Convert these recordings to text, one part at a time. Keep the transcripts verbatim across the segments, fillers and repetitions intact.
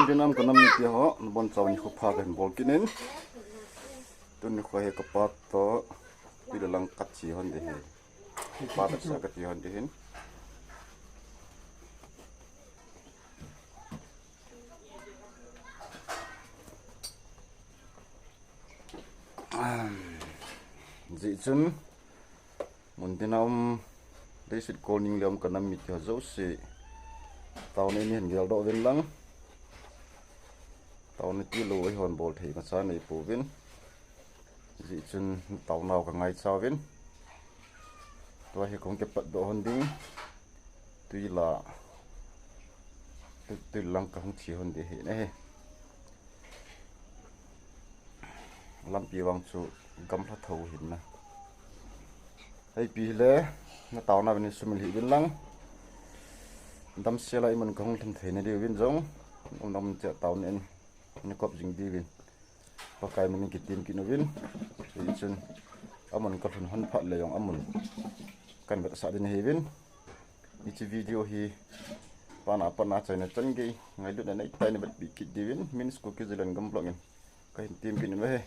Dinam ka nam mite ho, nabonchauvin nikho pha kahin bol kit in. Tuni nikho hi kapa toh, tui le lang kache hon ding ahi. Kapa toh sa kache hon ding ahin. Hijeh chun, mun tina um, leiset kol ning le um ka nam mite ho jouse, taona in hin geldoh uvin lang. Taona tilou eihon bol thei imacha neipouvin. Hijeh chun taonau ka ngaicha uvin. Tua hi kahung kipatdoh hon ding. Tui la, tui, tui lang kahung che hon ding ahi. Lampi vang chu gamla tho ahin na. Ipi hile, na taona uvin sumil hih uvin lang. Damsel a imun kahung lhun theina diuvin jong, um dam che taona in, na kop jing diuvin Pakai min in kitim kit uvin. Hichun, amun kalhun hon phat le jong amun kahin vetsah ding ahiuvin. Hiche video hi, pana pana achaina chan gei, ngailutna neitah in vetpi kit diuvin, Min School Kijilen Gam Vlog in kahin tim kit uve.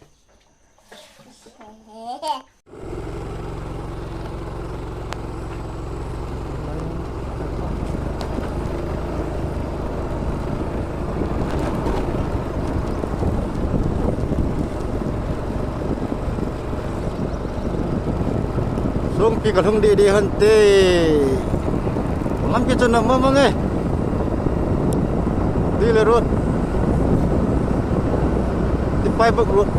Songpi kalhung didi hon te. Lampi chu nom mong mong e. Tile road. Tipaibuk road.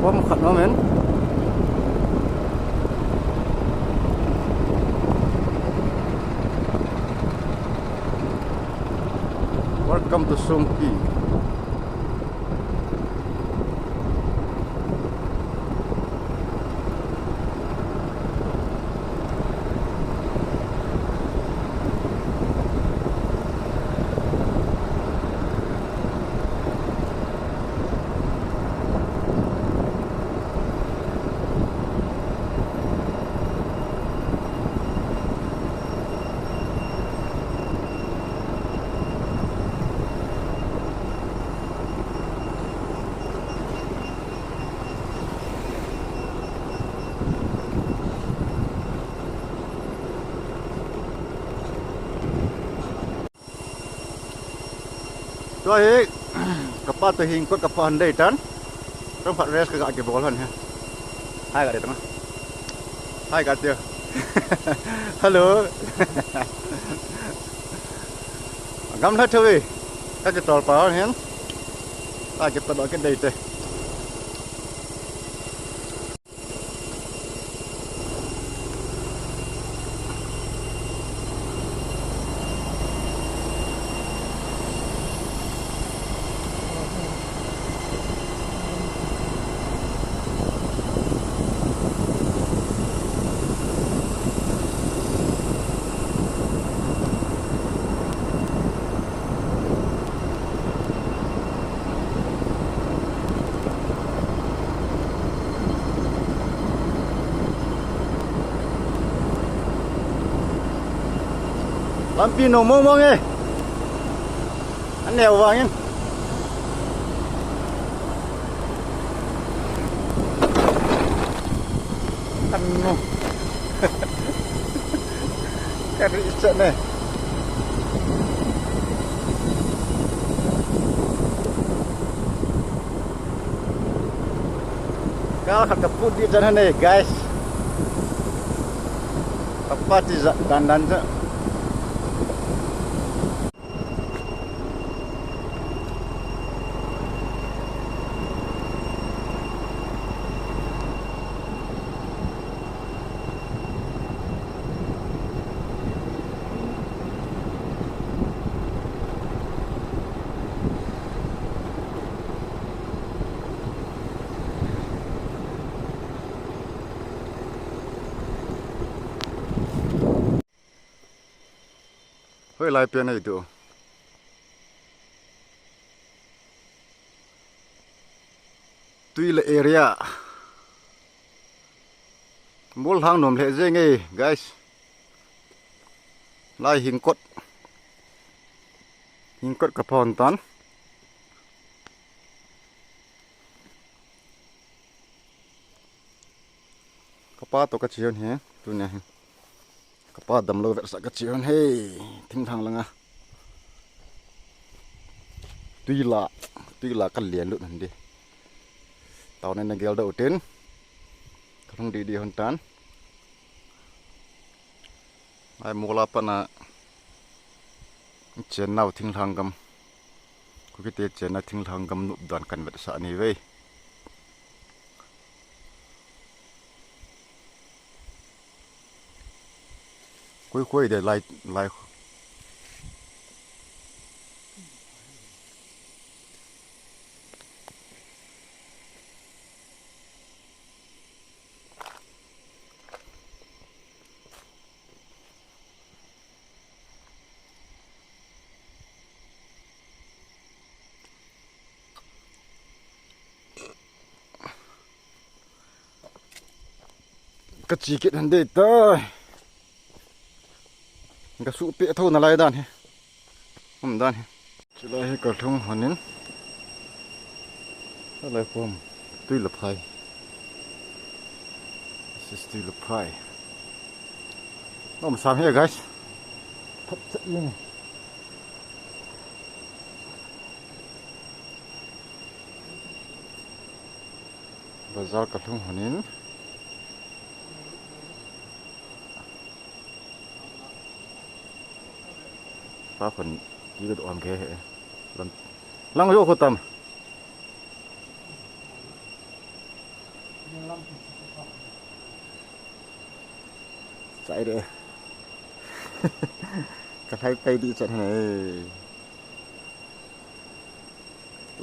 Pom khat nom in. Welcome to Songpi. Tua hi, kapa toh hin kot kapha hon dei tan. Tong khat rest kaga kibol hon hi. Hai ga dei tong. Hai ga tiu. Hello. Gamla tho e. Kakitol pa hon hin. Kakitol pa kit dei te. Lampi nom mong mong e. Aneo vangin. Kanu. Kari icha ne. Kal khat kaput di chan hane, guys. Kapati ja dan dan ja. Hoilai pen ahi tu. Tuila area. Bol hang nom lheh jeng e, guys. Lai hingkot. Hingkot ka phon tan. Kapa to ka chion he, tunia he. Kapa damlou vetsah ka chion he, thinglhang langa. Tuila, tuila ka lian lut hande. Tao ne na gel da utin. Ka lhung di di hon tan. Ai, mola pana chenna u thinglhang gam. Kukite chenna thinglhang gam nop dan kan vetsah ni ve. Koi koi de lai lai. Ka chi kit hande tai. Ka suh pe tho na lai dan he. Um dan he. Chulai hi ka lhung honin. Alai khom. Tuila phai. This is Tuila phai. Nom sam he, guys. Thap thap yin. Bazar ka lhung honin. Pa khun ti ka duh ham ke he. Lang, lang jo khu tam. Chai de. Ka lhai pai di chan he.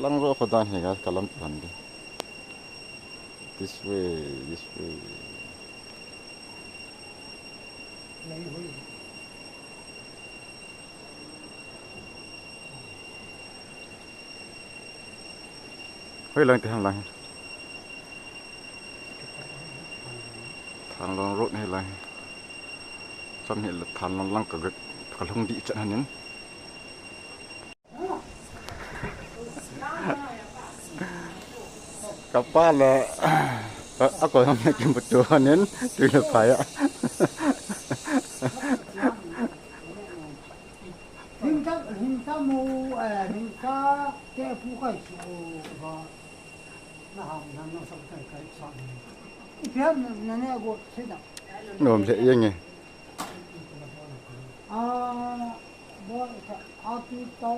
Lang jo khu dan he, guys, ka lam pan de. This way, this way. Hoilang te ham lang. Thanlon road hi lang. Cham hi le Thanlon lang ka, ka lhung di chan hanin. Kapa le, a, a ko hong ya kim putu hanin, Tuila phai a. Hingta, hingta mu, eh, hingta te pu kai su ba. Na ha, na, na sa kai kai sa. Ipi ham na, na ne go se da. Nom lheh jeng e. A, bo, a, pi to.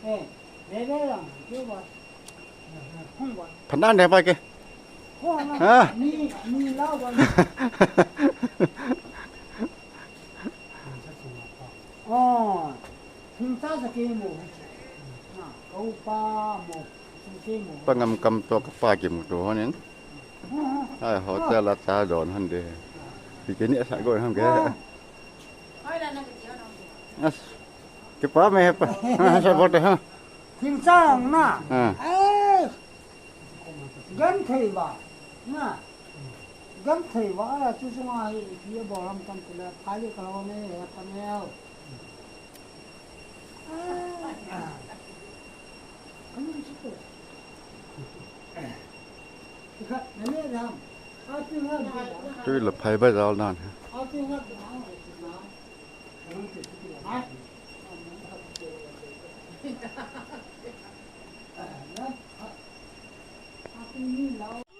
Eh, bebe lang, kyo ba. Hong ba. Phanan de pa ke. Hong na. Ha? Ni, ni lao ba. Oh, hingta sa ke mo. Na, ko pa mo. Pangam kam to ka pa kimu to honin. Ai, hotel a cha don hande. Hi ke ni sa go ham ke. As. Kipa me he pa. Sa bo te ha. Thingchang na. Ah. Eh. Gan thei ba. Na. Gan thei ba, a chu chunga hi ipi a bol ham tam tile, phai le ka lo ne, he pa neo. Ah. Kan ni chu ko. Ka, na ne ram. A chu ha. Tuila phai ba jal nan. A chu ha.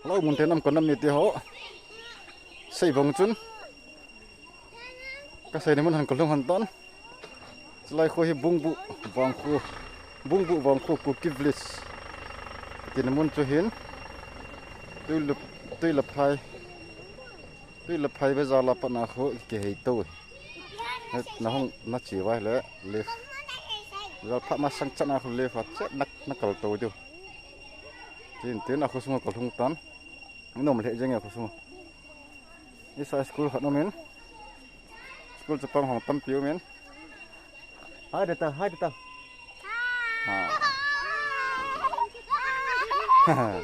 Hello, mun te nam kon nam ni te ho. Sei bong chun. Ka sei ni mun han ka lhung han ton. Chulai khu hi Bungbu Vangkhu. Bungbu Vangkhu Kuki Village. Ti ni mun chu hin. Tuila, Tuila phai. Tuila phai bazar la pat na khu kihei to. Na hung na chi vai le left. Bazar phat masang chan a khu left a chet na, na kal to diu. Tin tin a khu sung ka lhung tan. Nom lheh jeng e khu sung. Isa school khat um in. School chapang hong tampi um in. Hai de ta, hai de ta. Ha.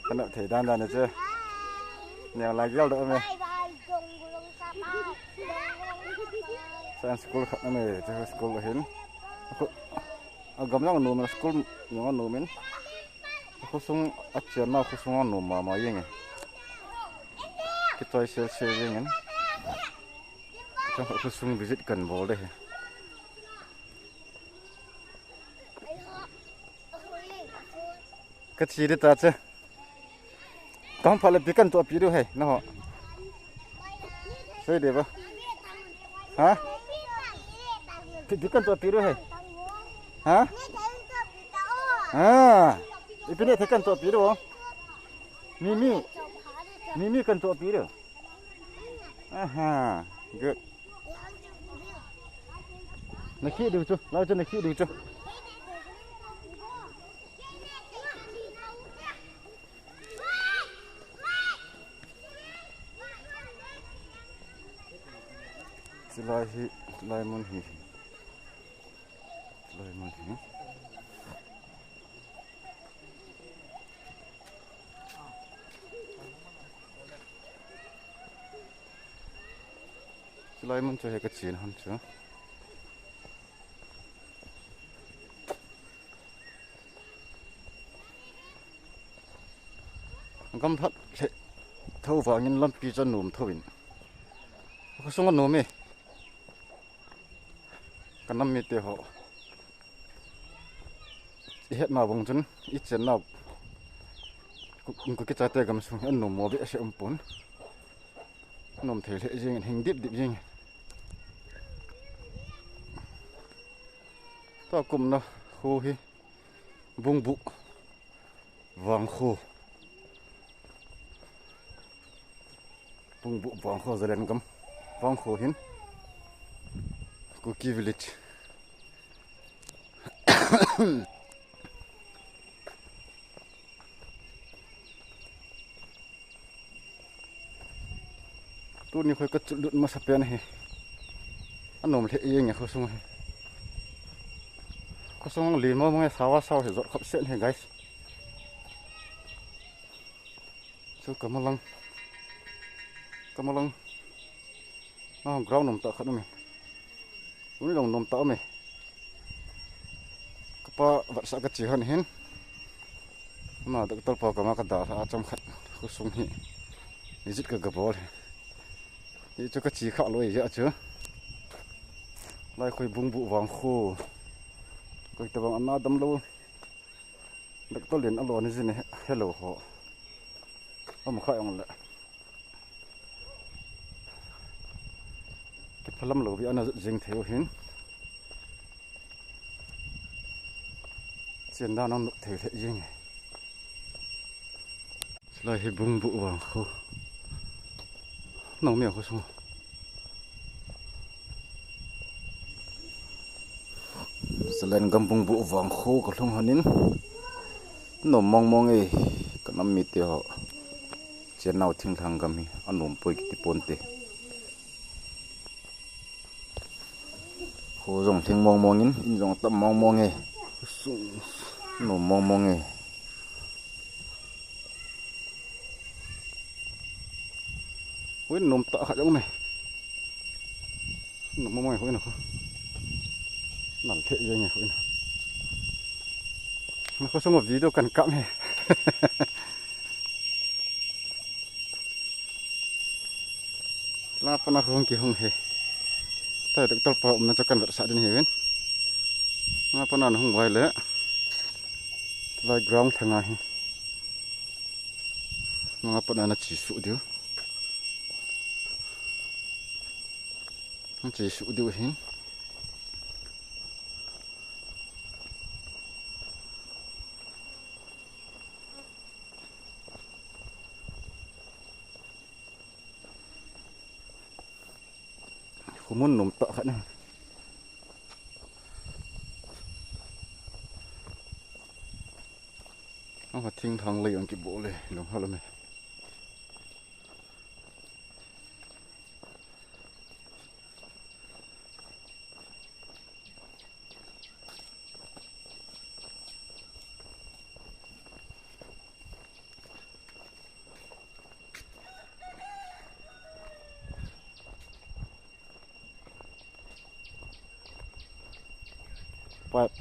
Kana thei dan dan che. Neo la gel do me. Science school khat na me, che school hin. Aku, agam jong nom, school jong nom in. Khosung a chennau khosung a nom mama jeng e. Kichoi sel sel jeng in. Chang khosung visit kan bol de. Ka chi de ta che. Kam pha le pi kan to pi du he, na ho. Sei de ba. Ha? Pi, pi kan to pi du he. Ha? Ha. Ipi ne the kan to pi du. Mimi. Mimi kan to pi du. Aha. Good. Na khi du chu. Lau chu na khi du chu. Chulai hi, chulai mun hi. Chulai mun hi. Chulai mun chu hi ka chen hon chu. Gam lhat lheh tho vangin lampi chu anom tho in. Khosung anom e. Ka nam mite ho. I hetna bang chun, i chenna. Ku, Kuki chate gam sung hi anom mo behseh um pon. Nom thei lheh jeng, hing dip dip jeng. Tua kumna kho hi Bungbuh Vangkho. Bungbuh Vangkho, Zalengam Vangkho hin. Kuki village. Tuni khoi ka chutlut masapen hi. Anom lheh jeng e khosung hi. Khosung len mong mong e, sao a sao hi jot khop sen hi, guys. Chu ka malang. Ka malang. Na ground nom tah khat um e. Uni dong nom tah um e. Kapa vatsah ka che hon hin. Na doctor pa kama ka dalha a chomkhat khosung hi. Visit ka ga bol hi. Hichu ka che kha loi jeh chu. Lai khoi Bungbuh Vangkho. Koi tabang ana damlou. Doctor len alo ni jin he, hello ho. Am kha jong le. Kiphalam lou vi ana jing thei u hin. Chen dan an thei lheh jing e. Chulai hi Bungbuh Vangkho. Nong mi a khosung. Zalengam Bungbuh Vangkho ka lhung hon in. Nom mong mong e, ka nam mite ho. Chennau thinglhang gam hi anom poi kiti ponte. Kho jong lhing mong mong in, in jong tam mong mong e. Nom mong mong e. Huin nom tah khat jong um e. Nom mong mong e huin a kho. Nal lheh jeng e huin a. Na khosung a video kan kap e. Langa pat na hung kihung hi. Tua doctor pa umna chu kan vetsah ding ahi uvin. Langa pat na hung vai le. Lai ground thanga hi. Langa pat na na che suh diu. Na che suh diu hin. Khomun nom tah khat na. Ama thinglhang lei ang kibol e, lung hal me. Pipe.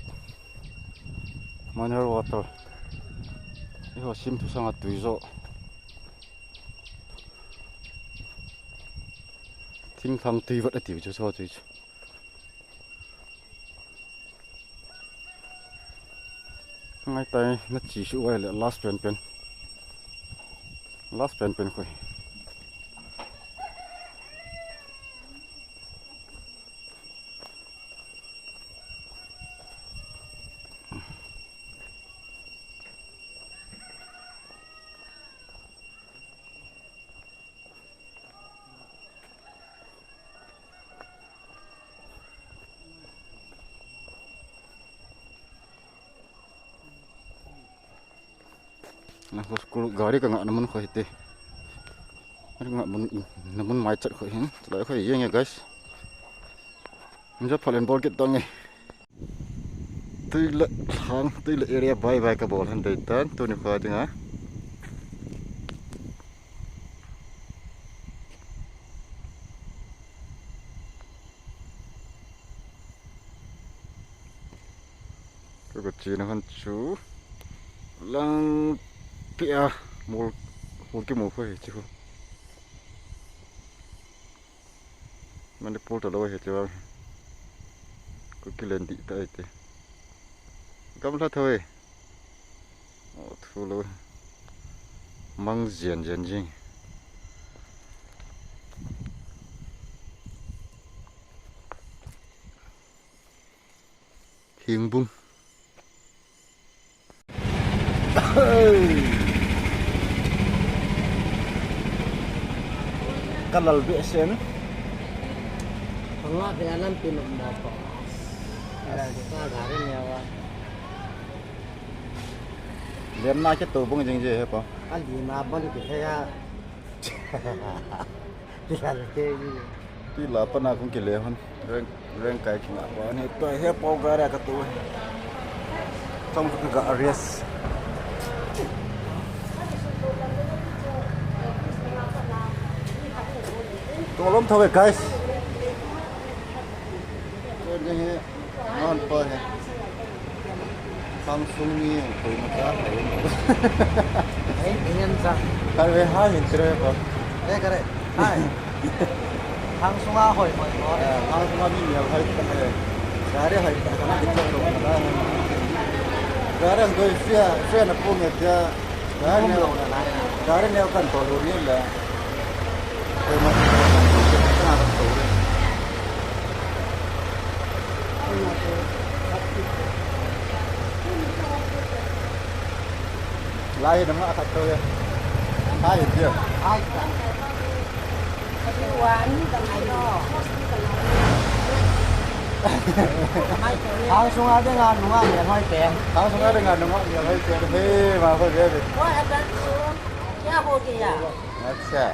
Mineral water. Eiho sim thu sanga tui jo. Thinglhang tui vat ati chu, so tui chu. Ngai tai, na chi su vai le last pen pen. Last pen pen khoi. Na ko school gari ka ngah na mun khoi te. Ngah mun, na mun mai chat khoi hin. Chalai khoi yeng e, guys. Nja phalen bol kit tang e. Tui le lhang, tui le area bye bye ka bol hen dei tan, tuni kha dinga. Ka ko china hon chu lang pia mol, mol ki mol ko he chu. Manipur ta lo he chu. Ko kilen di ta ite. Gamla tho e. O thu lo. Mang jen jen jing. Hingbung. Ka lal behseh. Panga be alam pin mo pa. Yes. Ka gari ne wa. Lemna ke to bung jing je he pa. Ali na bali ke ya. Kilal ke. Tui la pana kong kile hon. Reng, reng kai kinga pa ni. Tua he pau gari ka tu. Tong ka ga rest. Tong lom tho ve, guys. Tua ni he. Non pa he. Khang sung ni koi ma cha hai. Ei, ingen sa. Kar ve ha hin tre pa. Eh, kare. Hai. Khang sunga hoi, hoi, hoi. Eh, khang sunga mi mi hoi ta hai. Gari hoi ta kana ki chok ro na. Gari ang doi sia, sia na pu nge tia. Gari ne, gari ne kan to lo ni le. Koi ma. Lai na ma khat to ya. Hai dia. Hai. Khang sunga dinga nunga mi hoi te. Khang sunga dinga nunga mi hoi te. He, ma ko dia. Wa atan ya ho gaya. Acha.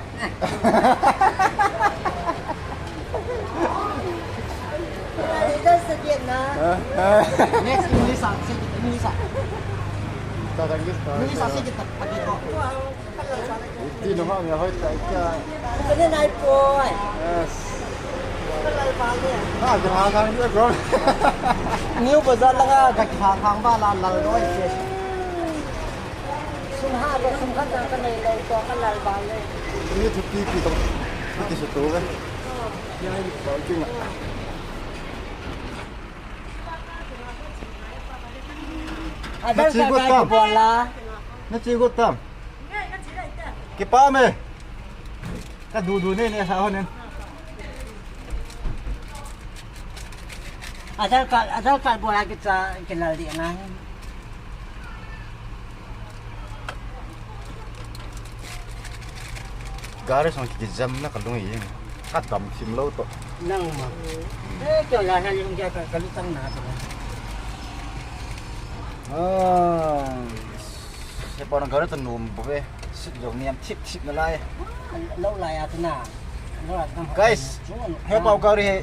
इधर से देखना। हाँ, हाँ। Next English ah, say it, English ah. Tata English pa. English ah, say it, pati ko. Iti no ha, mi hoi ta kya? Kani nai poi. Yes. Ha, ha, ha, bro. New Bazaar langa ka ha khang ba la lal roi se. Sum ha ba sum khat ka nei lo to ka lal ba le. Ni thupi pi to. Ni ki su to ve. Ya ni pa ki nga. Aadhaar card ka kibola. Na chi got tam. Kipa me. Ka du du ne ne sa ho ne. Aadhaar card, Aadhaar card bola kicha kilal di na. Gari song kijam na ka lung hi. Ka dam sim lo to. Nang ma. Eh, kyo la sa yung kya ka, ka lutang na to. Ah. He pa na gari to num bo ve. Sit jong niam thip thip na lai. Lo lai a to na. Lo lai a to na. Guys, he pa gari he.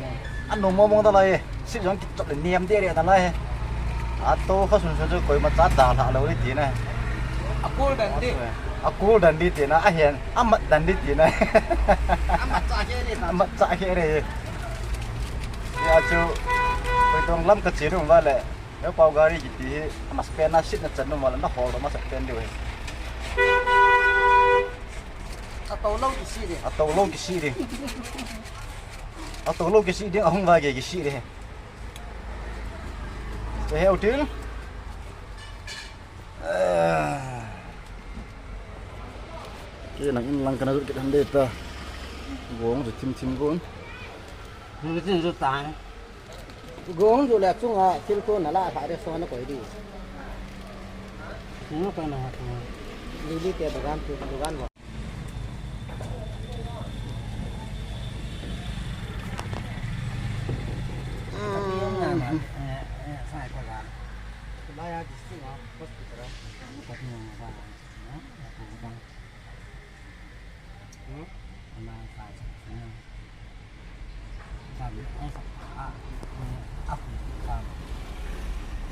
An num mo mo da lai. Sit jong kichop le niam de re da lai. A to kha sun sun chu koima cha da la lo ni ti na. A kul dan di. A kul dan di ti na. A hian a mat dan di ti na. A mat cha khe re na. A mat cha khe re. Ya chu. Koi tong lam ka chi rung va le. He pau gari kiti hi, amasapen a seat na chan nom a le na hol doh masapen diu ahi. Atou lou kisih ding. Atou lou kisih ding. Atou lou kisih ding, ahung va gei kisih ding. Che he util. Kei nang in lang kana jot kit han de ta. Gong chu thim thim gon. Ni tin jot ta. Gong chu le chunga thil ko na la tha de so na koi di. Ni ko na ha. Lily te bagan chu bagan.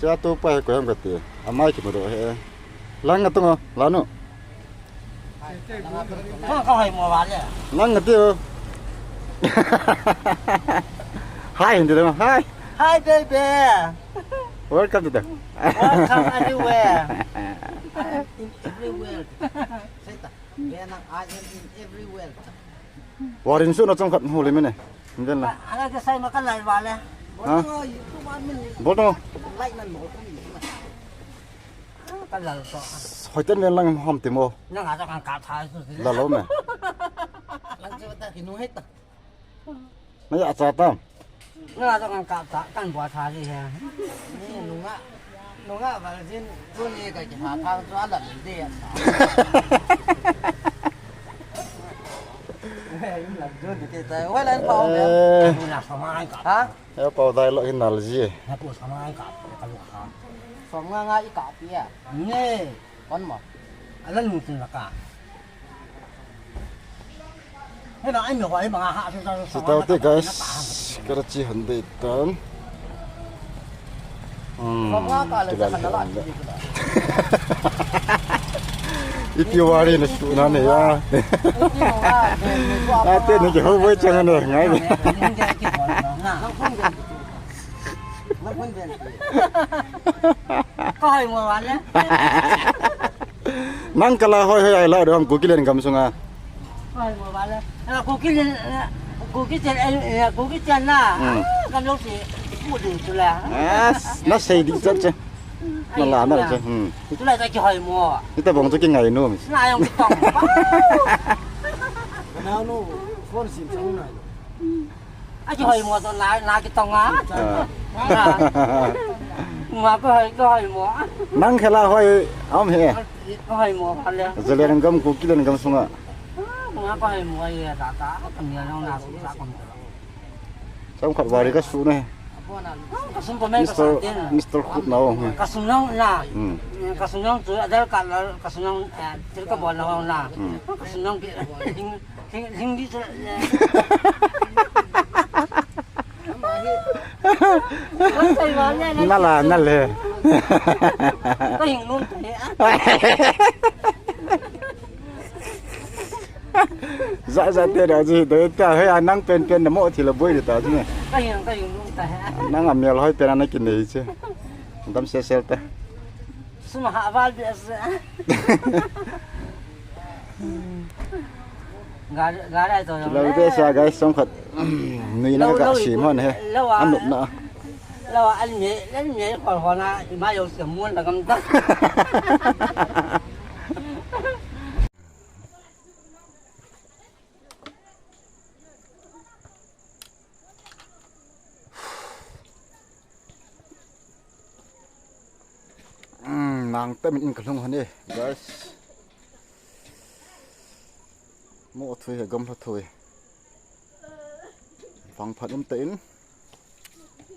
Cha tu pa ko yam kati. Amai ki mo do he. Lang atung o, lanu. Ka, ka hoi mo ba le. Lang ati o. Hi, hindi naman. Hi. Hi, baby. Welcome to the. Welcome everywhere. In everywhere. Say that. When I am in everywhere. Warin su na chong khat huli mene. Hindi na. Ala ka sai ma ka lai ba le. Ha? Bol to. Lai nan mo. Ka lal to. Hoiten ven lang hom ti mo. Nang a to kan ka tha su si. Lalo me. Lang chu ta ki nu het ta. Nang a cha ta. Nang a to kan ka tha kan bua tha si he. Ni nunga. Nunga ba jin tu ni ka ki ha tha chu ala ni de. Hey, in la jo ni te ta. Wai la pa o. Eh. Nunga sa ma ka. Ha? He pau dai lo hin nal ji. Na pu sa ma ka. Ka lu ha. Som nga nga i ka pi a. Nge. Kon mo. Ala nu tin la ka. He na ai mi hoi ma ha su sa su. Sitau te guys, Karachi han de tan. Hmm, som nga ka le kila sa na la. Iti wari na su na ne ya. Iti mo nga. Ate ne ki ho boi chang ne ngai. Ni ke ki ho na. Ka hoi mo ba le. Nang kala hoi hoi ai la dong Kuki len gam sunga. Hoi mo ba le. Kuki len, Kuki chen, Kuki chen na. Hmm. Ka lo si. Ku ding tu la. Yes. Na sei di chan che. Na la na che. Hmm. Tu la ta ki hoi mo. Ita bong chu ki ngai nu. Na yong ki tong. Na no. Phone sim sang na. A ki hoi mo to na, na ki tong a. Ah. Ma ko hoi, ko hoi mo. Nang khela hoi am he. Ko hoi mo pha le. Zalen gam Kuki len gam sunga. Ma ko hoi mo ye ta ta, ko mi na na su sa ko. Sam khat wari ka su ne. Ka sum ko men ka Mister, sa tin. Mister Khut na o. Ka sum nong na. Hmm. Ka sum nong chu adar ka la, ka sum nong, eh, til ka bol na na. Hmm. Ka sum nong ki. Hing, hing di sa. Nala, nale. Ka hing nung te. Za, za te da ji, de ta, he, a nang pen pen na mo thi la boi de ta ji ne. Ka hing, ka hing nung ta he. Nang a mel hoi pen ana ki nei che. Dam se sel te. Sum ha val de se. Gari, gari to. Lo de sa guys, som khat. Nui na ka si mon he. Lo a. Anop na. Lo a, an mi, an mi hol hol na, ma yo se mon la gam ta. Hmm, nang temin in ka lhung hon e, guys. Mo thui he gam lha thui. Vangphat um ta in.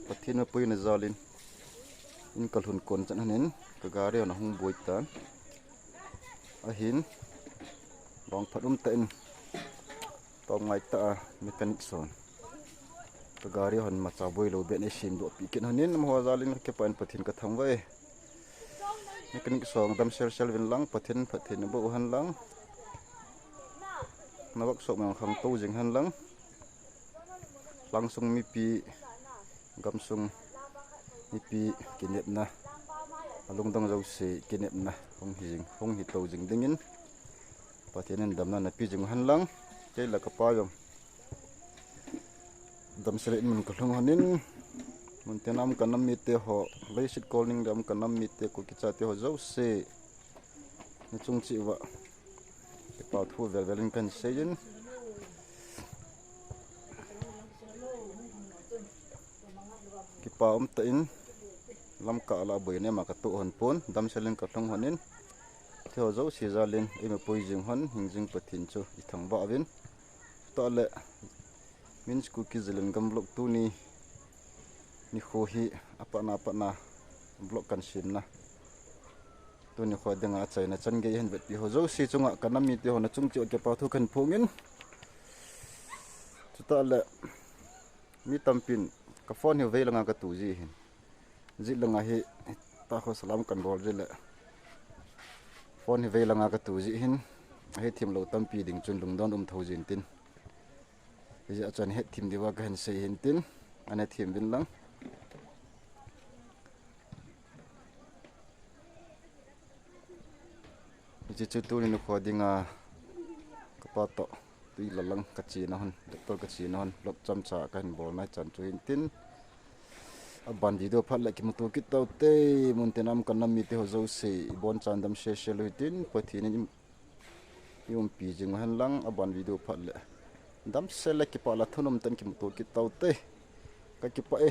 Pathen mapuina jal in. In ka lhun kon chan hon in. Ka gari hon ahung boi tan. Ahin. Vangphat um ta in. Tawm ngai ta a mechanic son. Ka gari hon macha boi lou ben ei sem doh pi kit hon in, amaho jal in ka kipah in Pathen ka thangvah e. Mechanic son dam sel sel vin lang, Pathen phattheina boh u hen lang. Na workshop nang khangtou jing hen lang. Langsung mipi, gamsung Mipi kinepna, alungdong jouse kinepna hung hi jing, hung hi tou jing dingin Pathen in damna napeh jing hen lang, kei le kapa jong damsel in mun kalhung hon in, muntin a um kanam mite ho, leiset kolning le um kanam mite, Kuki chate ho jouse, nachung cheh uva kipa thu velvel in kahin seiyin, kipa umtah in, lamkah lah a boina ima katoh hon pon, damsel in kalhung hon in, hiche ho jouse jal in eima pui jing hon, hing jing Pathen chu ithangvah uvin. Chutah le, Min's Kuki Zalengam vlog tuni nikho hi apatna apatna vlog kahin semna, tuni nikho dinga achaina chan gei hin vetpi ho jouse chunga kanam mite ho nachung cheh uva kipa thu kahin phong in, chutah le, mi tampin ka phone hi vei langa katu ji hin, jet langa hi, tahkho salam kahin bol ji le, phone hi vei langa katu ji hin, ahethem lou tampi ding chun lungdon um thou jin tin, hijeh a chun hethem diuva kahin sei hin tin, ana hethem uvin lang. Hiche chu tuni nikho dinga kapa toh twi lalang kachena hon, doctor kachena hon vlog chomcha kahin bolna hichan chu hin tin, aban video phat le kimuto kit taute. Muntin a um kanam mite ho jouse, ibonchan damsel sel u hitin, Pathen in i umpi jing u hen lang, aban video phat le damsel le kipah le thanom tah in kimuto kit taute. Kakipah e.